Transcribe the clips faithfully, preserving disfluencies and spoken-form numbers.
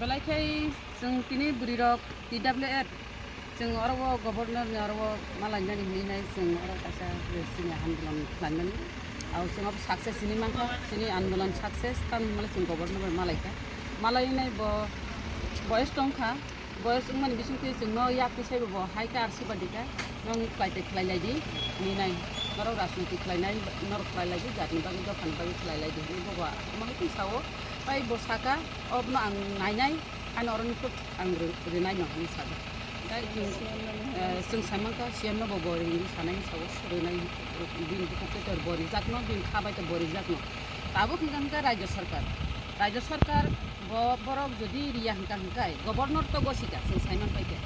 Belai khe chwng tini bwrwi rok T W F, chwng oro o governor ni oro o malainani hinwi nai chwng oro kaisa chini andolon khlaimani. Au chwng abo success hinwi mankha, chini andolon success, tamni hwnmale chwng governor bai malaikha. Malainai bo boyes tongkha, boyes wngmani bisingtwi chwngno yak twi saibo bo hai khe R C ba dikha, nong khlai tei khlai lai di hinwi nai, norok rajniti khlainai norok khlai lai di, jatni bagwi dophani bagwi khlai lai di hinwi bo bo omo hai twi sao. Tai bo saka, obono ang nainai, ani oroni tok ang ri-, rinai no hinwi sajak. Tai chwng, eh, chwng saimankha C M no bo bo rinai sanai sao, rinai, bini bukhuk tei bo rijakno, bini kha bai tei bo rijakno. Tabuk hwnkha hwnkha Rajya Sarkar. Rajya Sarkar bo borok jodi riya hwnkha hwnkhe, governor to gosika, chwng saiman bai khe.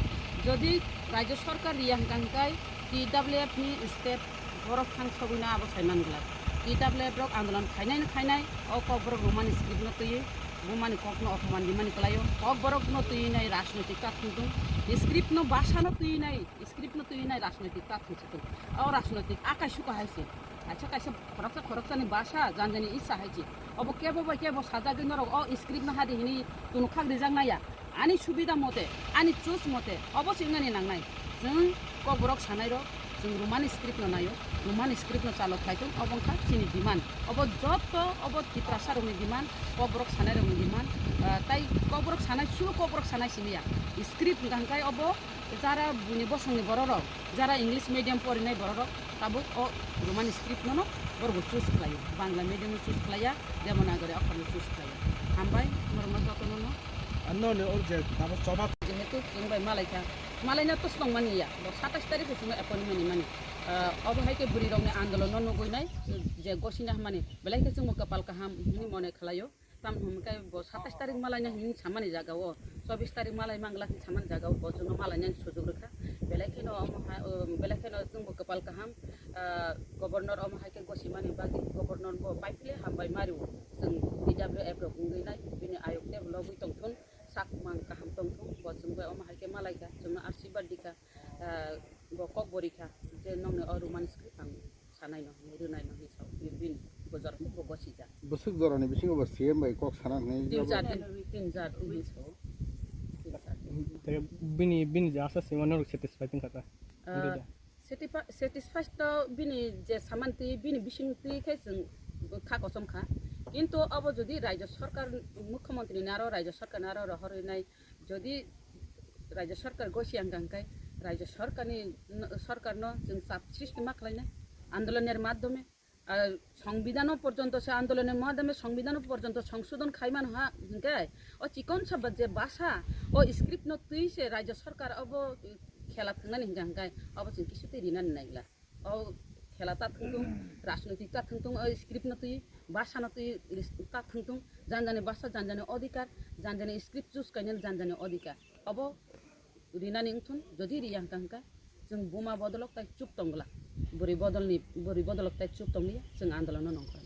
Jodi Rajya Sarkar riya hwnkha hwnkhe, T W F ni step borok thang sogwino abo saiman glak. T W F rok andolon khainai no khainai, o Kokborok Romani script no twiwi, bumani kokno opoman rimani kwlaio. Kokborok no twiwi nai rajnoitik ta thwngthwng, script no basa no twiwi nai, script no twiwi nai rajnoitik ta thwngthwng. O rajnoitik akai suka hai se. Kaisa kaisa khoroksa khoroksani basa janjani isa hai se. Obo kebo bai kebo sajagwi norok o script no hadi hini tunu khak rijak naya. Ani subida mote, ani choice mote, obo se wngnani nangnai. Chwng Kokborok sanairok, chwng Romani script no naio, Romani script no chalo khlai thung, obo wngkha chini demand. Obo jotto, obo Tiprasa rokni demand, Kokborok sanairokni demand, ah, tai Kokborok sanai, sulu Kokborok sanai simi ya. Script hwnkha hwnkhe obo jara buini bosongni bororok, jara English medium porinai bororok, tabuk o Romani script no no borok choose khlaio, Bangla medium no choose khlaiya, Devanagari okhorno choose khlaio. Hambai, norokno jotono no. Ano ni o je tamo chobab. Jehetu chwng bai malaikha, malaina to swlong mani ya, bo satais tarikh se chwngno appointment ni mani. Ah, obo hai khe bwrwi rokni andolon no nugui nai, je gosina hwnmani, belai khe chwngbo kwpal kaham hinwi mone khlaio. Tamni hwnkhai bo satais tarikh malaina hinwi samani jaga o, chobis tarikh malai mangla hinwi samani jaga o bo chwngno malainani sujuk rwkha. Belai kheno omo ha, o, belai kheno chwngbo kwpal kaham, ah, governor omo hai khe gosimani bagwi governor bo pai phile hambai mari o. Chwng T W F rok wngwi nai bini ayuk tei logwi tongthun, sak mang kaham tongthun, bo chwng bai omo hai khe malaikha, chwngno ashirbad dikha, ah, bo kok bo rikha je nokni o Roman script ang sanai no hinwi, rwnai no hinwi sao, bini bujor bo gosijak. Bwswk jorani bisingo bo C M bai kok sana hinwi tin jar, tin jar, tin hinwi sao. Tin jar. Tei bini, bini je asa sima norok satisfied wngkha ta? Ah, Wngkha da? Satisfi-, satisfied to bini je saman twi, bini bising twi khe chwng kha kosom kha. Kintu obo jodi Rajya Sarkar, Mukhyamantri ni aro Rajya Sarkar ni aro rohorwi nai, jodi Rajya Sarkar gosi ang kang kai, Rajya Sarkar ni, Sarkar no chwng chap sristi ma khlai nai, andolon ni madhyome, ah, Songbidhano porjonto se andolonni madhyome Songbidhano porjonto songsodhon khai mano ha, hinkhe o chikon sa ba je basa, o script no twi se Rajya Sarkar obo khela thwngnani hinkha hinkhe obo chwng kisu twi rinani naigla. O khela ta thwngthung, rajnoitik ta thwngthung, o script no twi, basa no twi ta thwngthung, janjani basa, janjani odhikar, janjani script choose kainani janjani odhikar. Obo rinani wngthun, jodi riya hwnkha hwnkha, chwng buma bodolok tai chup tong glak. Bwrwi bodolni, bwrwi bodolok tai chup tong liya, chwng andolono nongkhor.